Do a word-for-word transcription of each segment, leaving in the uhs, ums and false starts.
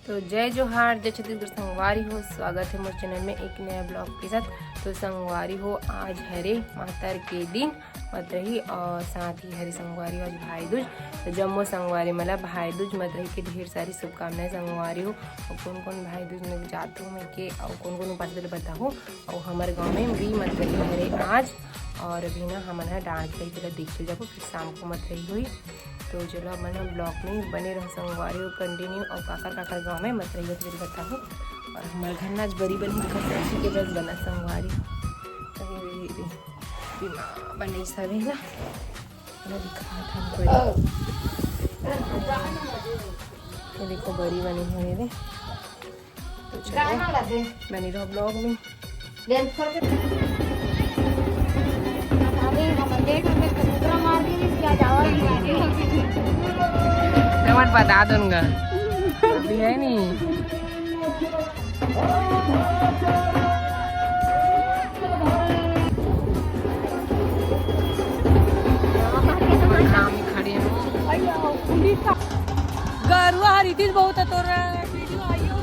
तो जय जोहार, जय छत्तीसगढ़ संगवारी हो, स्वागत है मोर चैनल में एक नया ब्लॉग के साथ। तो संगवारी हो, आज हरे मातर के दिन, मत रही और साथ ही हरे संगवारी हो आज भाई दूज। तो जम्मो संगवारी मन ला भाई दूज मत रही के ढेर सारी शुभकामनाएं संगवारी हो। और कौन कौन भाई दूज में जात हो मैं के और कौन कौन उपास ले बताहूँ। और हमारे गाँव में भी मत रही हरे आज, और अभी ना हमन ह डांस रही तेला देखे जाबो, फिर शाम को मत रही हुई। तो चलो, हमन ह ब्लॉग में बने रहो संगवारी हो, कंटिन्यू। और काकर काकर गाँव में मत रही हो, फिर बताहूँ। और हमारे घर ना आज बरी बनी दिखत है, उसी के बस बना संगवारी। तो ये, ये, ये, ये बने सभी ना, मैं दिखा था हमको। ये देखो, बरी बनी है ये। तो चलो, बने रहो ब्लॉग में। अभी हम लेट हो गए, तो दूसरा मार के भी क्या जावा नहीं। मैं मत बता दूंगा, अभी है नहीं। गरुआ हर इतिस बहुत है तोर वीडियो आई हो।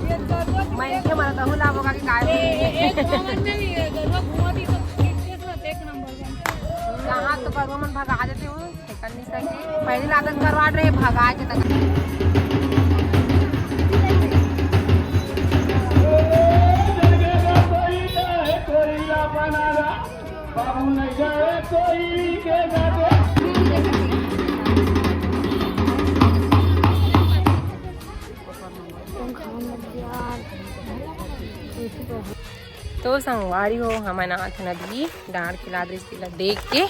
ये गरुआ मैं इनके मरता हूँ, लाभ होगा कि काय ए, ए, ए, गरुआ मन नहीं है, गरुआ घुमा दी तो कितने से देख नंबर वन। कहाँ तो गरुआ मन भगा देते हो, ठेकन नहीं सके। पहली लागत करवा रहे, भगा के तक। तो संगवारी हो, हमन आथन अभी डांड़ खिलात रहिस तेला देख के।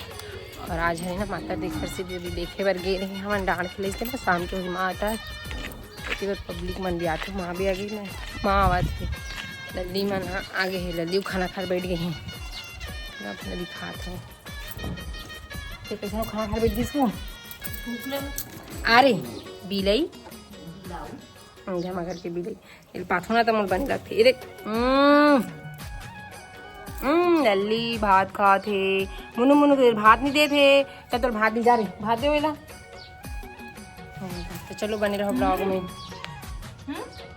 और आज है ना माता देख कर से भी अभी देखे बर गे रहे हमन डांड़ खिलाइस तेला, शाम के हुई माता। एती बर पब्लिक मन भी आथे, माँ भी आ गई ना, माँ आवाज के लल्ली मन ह आ गे हे, लल्ली खाना खाए बैठ गई हे। मैं अपना दिखात हूँ, ते कैसे खाना खाए बैठ गई इसको। अरे बिलई, जमा करके बिलई, ये पाथो ना तो मोर बने लगथे। ये देख, हम्म, हम्म, लल्ली भात खात हे। मुनु, मुनु के भात नहीं देत हे, चल तोर भात नहीं जा रही, भात दे वेला। तो चलो बने रहो ब्लॉग में।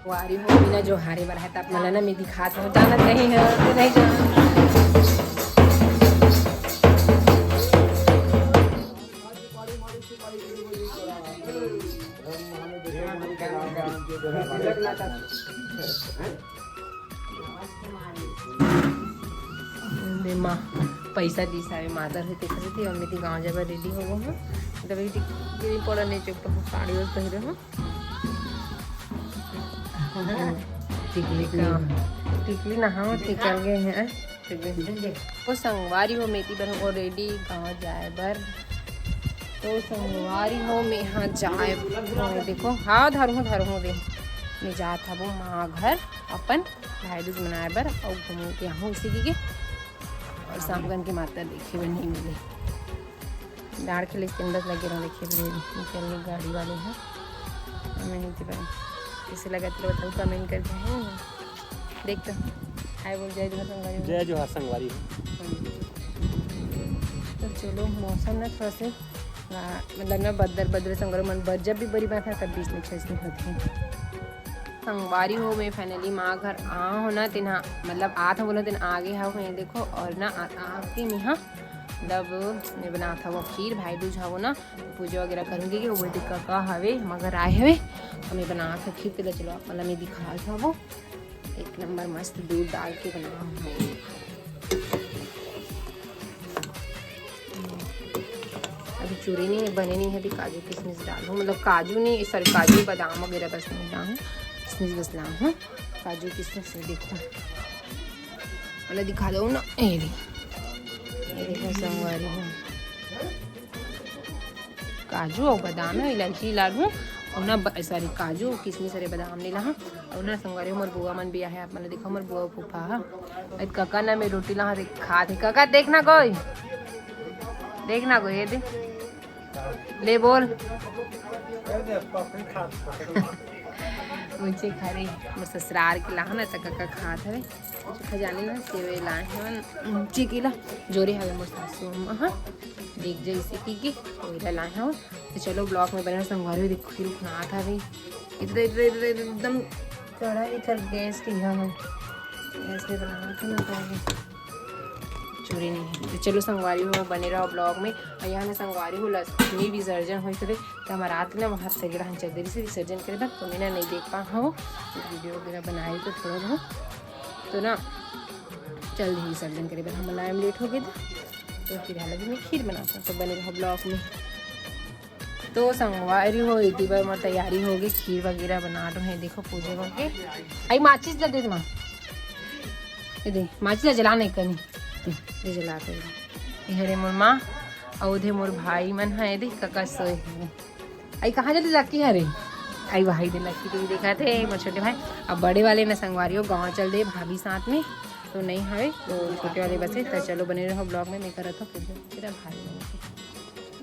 वारी हो बिना जो हारे वाला है, तब मला ना मैं दिखात हूँ, जानत नहीं है, तो नहीं जानत। दे माँ, पैसा दिस आवे, मादर है, तेकर सेती, और मैं ती गाँव जाए बर रेडी हो गो हूँ। तभी टिक-, गिरी पड़ा नहीं, चुप रहो, साड़ी और पहिरे हूँ। टिकली का, टिकली ना, हाँ, टिकल गए हैं। ओ संगवारी हो, मैं ती बर हो रेडी गाँव जाए बर। तो संगवारी हो, मैं हाँ जाए, देखो, हाँ, धरू हूँ, धरू हूँ, दे, मैं जात हबो माँ घर अपन भाई दूज मनाए बर, अउ घूम के आहूँ इसी के, और शाम कन के माता देखे बर नहीं मिले। डांड़ खिलाइस तेन बस लगे रहो, देखे बर निकल गए गाड़ी वाले हैं। मैं नहीं थी भाई, कैसे लगा तेरे बताओ, कमेंट करके है। देख तो, हाय बोल, जय जोहार संगवारी हो। जय जोहार संगवारी हो। तो चलो, मौसम ना थोड़ा से, आ, मतलब ना बदर बदर संगवारी मन बर जब भी बरी बात है, तब बीच में छेस नहीं होती है। संगवारी हो, मैं finally माँ घर आ हो ना, तेन हा, मतलब आत हो बोलो, तेन आगे हो, मैं देखो, और ना आ, आके मैं हाँ, मतलब मैं बनात हवो खीर, भाई दूज हवो ना, पूजा वगैरह करूँगी कि वो बेटी का, का हवे, हम घर आए हवे, तो मैं बनात हवो खीर, तेला चलो आप, मतलब मैं दिखात हवो, एक नंबर मस्त दूध डाल के बना हूँ। अभी चूरी नहीं है, बने नहीं है, अभी काजू किशमिश डालूँ, मतलब काजू नहीं, सॉरी, काजू बादाम वगैरह बस नहीं डालूँ, किशमिश बस लाऊँ हूँ, काजू किशमिश। ये देखो, मतलब दिखा दो ना, ये दे, ये देखो संगवारी हो, काजू और बादाम है, इलायची लाडू और ना ब-, सॉरी, काजू और किशमिश, अरे बादाम नहीं ला, हाँ। और ना संगवारी हो, मोर बुआ मन भी आहे, आप मन देखो, मोर बुआ फूफा हा। अरे काका ना मैं रोटी ला, हाँ, देख, खा दे काका, देखना कोई, देखना कोई, ये दे, ले बोल। मुझे खा रही, मोर ससुरार के ला ना, तो काका खात हवे। खजानी ना सेवे लाए हवन, चिकी ला जोरे हवे मोर सासू अम्मा, हाँ, देख जैसे की की ओइला लाए हवन। तो चलो ब्लॉग में बने रहो संगवारी हो, देखो खीर उखनात हवे, इधर इधर इधर इधर एकदम कड़ा ही कर गैस के यहाँ है। गैस पे बनाना था ना, तो चूरी नहीं है। तो चलो संगवारी हो, बने रहो ब्लॉग में। और यहाँ ना संगवारी हो लक्ष्मी विसर्जन होई थे, तो हमारा रात ना वहाँ सगड़ा हम चल दे से विसर्जन करे बर, तो मैं ना नहीं देख पा हूँ वीडियो वगैरह बनाए तो थोड़ा बहुत, तो ना चल रही विसर्जन करे बर हम लाए लेट हो गए थे, तो फिर हाल अभी मैं खीर बनाता हूँ, तो बने रहो ब्लॉग में। तो संगवारी हो, इतनी बार मोर तैयारी हो गई, खीर वगैरह बना रहे हैं। देखो पूजे वगैरह। आई माचिस ला दे दे माँ, ये दे माचिस ला जला नहीं करनी, ये जला कर। ये हरे मोर माँ और उधे मोर भाई मन है, ये दे कका सोए हैं। आई कहाँ जल्दी लक्की हरे, आई भाई दे लक्की टीवी देखा थे मोर छोटे भाई। अब बड़े वाले न संगवारी हो गाँव चल दे भाभी साथ में, तो नहीं हवे तो छोटे वाले बसे। तो चलो बने रहो ब्लॉग में, मैं करत हूँ पूजा। तेरा भाई मन के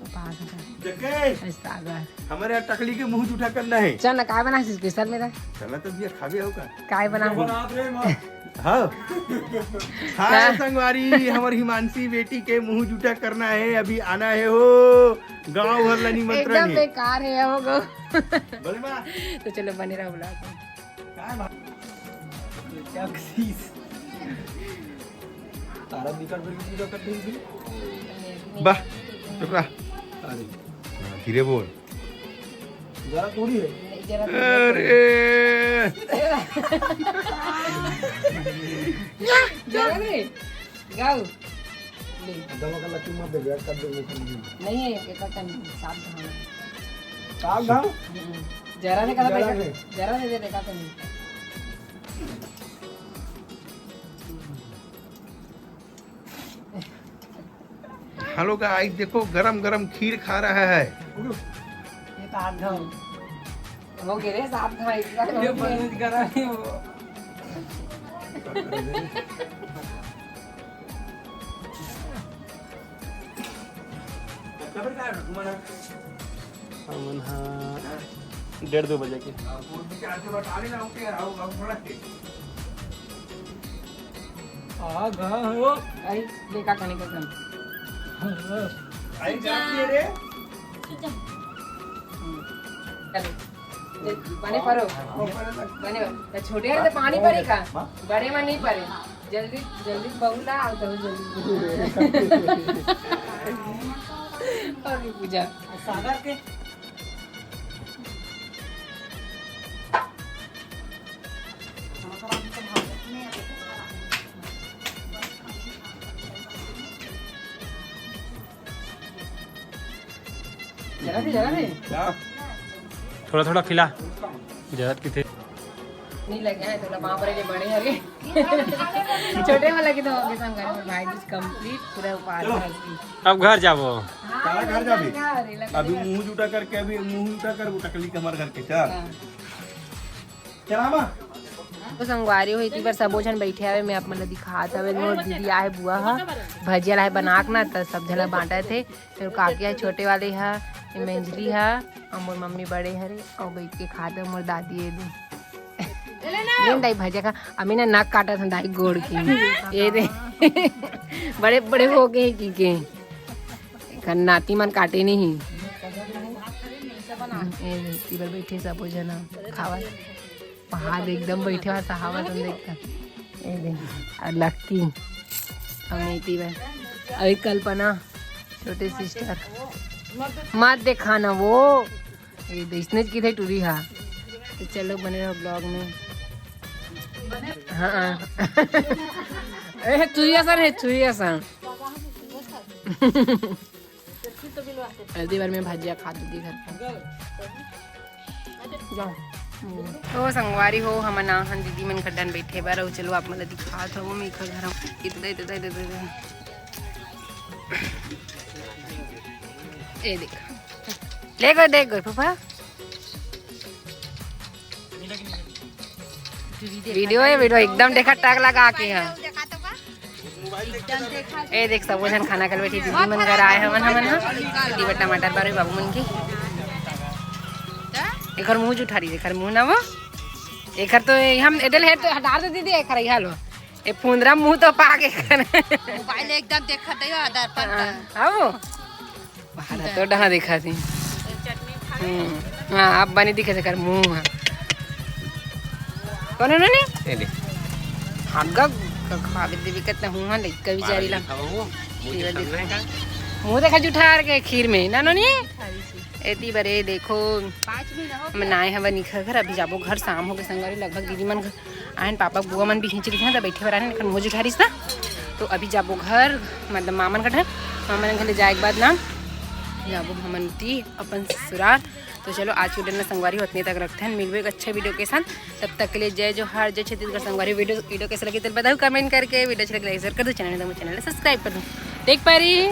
पास है। देखे? ऐसा आ गया। हमारे यहाँ टकली के मुंह जूठा करना है। चल ना, काय बना स्पेशल मेरा? चला तो भैया खावे होगा। काय बना? हाँ। हाय संगवारी, हमर हिमांशी बेटी के मुंह जूठा करना है, अभी आना है हो, गांव भर ला निमंत्रण एकदम है। बेकार है वो गो। बोले बा। तो चलो बने रहो ब्लॉग में। काय बा-, क्या कसीस? तारा निकल फिर पूजा कर दी थी। बा, चुप रहा। अरे। हाँ, धीरे बोल। जरा थोड़ी है। अरे। जरा रे। गाओ। दवा का लकी मत दे यार, कर दे वो कर दे। नहीं है, ये पता नहीं, साफ धान। साफ धान? हम्म। जरा ने कहा जरा था, ने। जरा ने दे देखा था नहीं। हेलो गाइस, देखो गरम गरम खीर खा रहा है। ये तो आधा हो गए रे, साफ धान इतना हो ये गया। बंद करा नहीं वो। हमन हा डेढ़ दो बजे के। आ गा हो। आई देखा खाने का काम। आई जाती है रे। हम्म। चलो। पानी परो। पानी परो। तो छोटे हैं तो पानी पड़ेगा। बड़े में नहीं पड़े। जल्दी, जल्दी बहू ला, आओ तो जल्दी। और भी पूजा। सागर के। जरा सी, जरा सी। थोड़ा थोड़ा खिला। जरा किथे। नहीं लगे हैं, थोड़ा वहाँ पर ये बड़े हरे। छोटे वाला की तो हो गए संग में भाई, कुछ कंप्लीट पूरा उपास है। अब घर जाबो। हाँ, कहाँ घर जाबी? घर, ये लगे अभी घर। मुंह जूठा करके, अभी मुंह जूठा कर, वो टकली के हमारे घर के, चल। हाँ। चला बा। तो संगवारी हो, इतनी बार सबो झन बैठे हवे, मैं आप मन ला दिखात हवे। मोर दीदी आए, बुआ हा भजिया लाए बना के ना, त सब झन ला बांटत हे। फिर काकी है छोटे वाले हा, ये मंजली हा, और मोर मम्मी बड़े हरे, और बैठ के खात हे मोर दादी ये दे। लेन दाई भजिया खा, अमी ना नाक काटत हन दाई गोड़ की। ये दे। बड़े बड़े हो गए की के। एखर नाती मन काटे नहीं। ए, इधर बैठे सबो जना खावत। पहाड़ एकदम बैठे हुआ सहावत हम देखता। ए दे, और लक्की, अमिती बहन, अभी कल्पना, छोटे सिस्टर, मत दिखाना वो। ए दे, इसने की थे टूरी हा। तो चलो बने रहो ब्लॉग में। हाँ। ए, चुहिया सन है, चुहिया सन। अगली बार मैं भजिया खा दीदी घर पर। जाओ। तो संगवारी हो, हमन आहन दीदी मन खड्डन बैठे बर, अउ चलो आप मन ला दिखात हवं मैं एकर घर। इतना, इतना, इतना, इतना। ए देख। ले गो, देख गो, पापा। वीडियो है, वीडियो एकदम देखा टक लगा के है। ए देख, सबो झन खाना खाए बैठी, दीदी मन घर आए हवन, हमन ह। दीदी बर टमाटर बारे बाबू मन की। एकर मुंह जुठारी, एकर मुंह ना वो। एकर तो हम एदल है तो हटा दे दीदी, एकर इहा लो। ए फुंदरा मुंह तो पागे कर। मोबाइल एकदम देखत है, दर्पण पर। हाँ, वो। बाहर तो डहा देखा थी। हम्म, हाँ, आप बनी दिखे कर मुंह है। कौन है नोनी? ये ले। भागा खावे देवी कहते हूँ हाँ लइका बिचारी ला। खावा वो, मुझे केवल करना है का? मुँह देखा जुठार के खीर में ना नोनी। एती बरे देखो पाँच महीना हो हम आए हवन इखर घर। अभी जाबो घर, शाम हो गए संगवारी। लगभग दीदी मन घर आयन, पापा बुआ मन भी खींच रही थे तो बैठे बराने लेकिन मुँह जुठा रही था। तो अभी जाबो घर, मतलब मामन घर। मामन घर ले जाए के बाद ना जाबो हमन ती अपन ससुराल। तो चलो आज के वीडियो में संगवारी उतने तक रखते हैं, मिलबो एक अच्छे वीडियो के साथ। तब तक के लिए जय जोहार, जय छत्तीसगढ़। संगवारी वीडियो वीडियो कैसे लगी तो बताओ कमेंट करके। वीडियो अच्छे लगे लाइक शेयर कर दो, चैनल में चैनल सब्सक्राइब कर दो। देख पा रही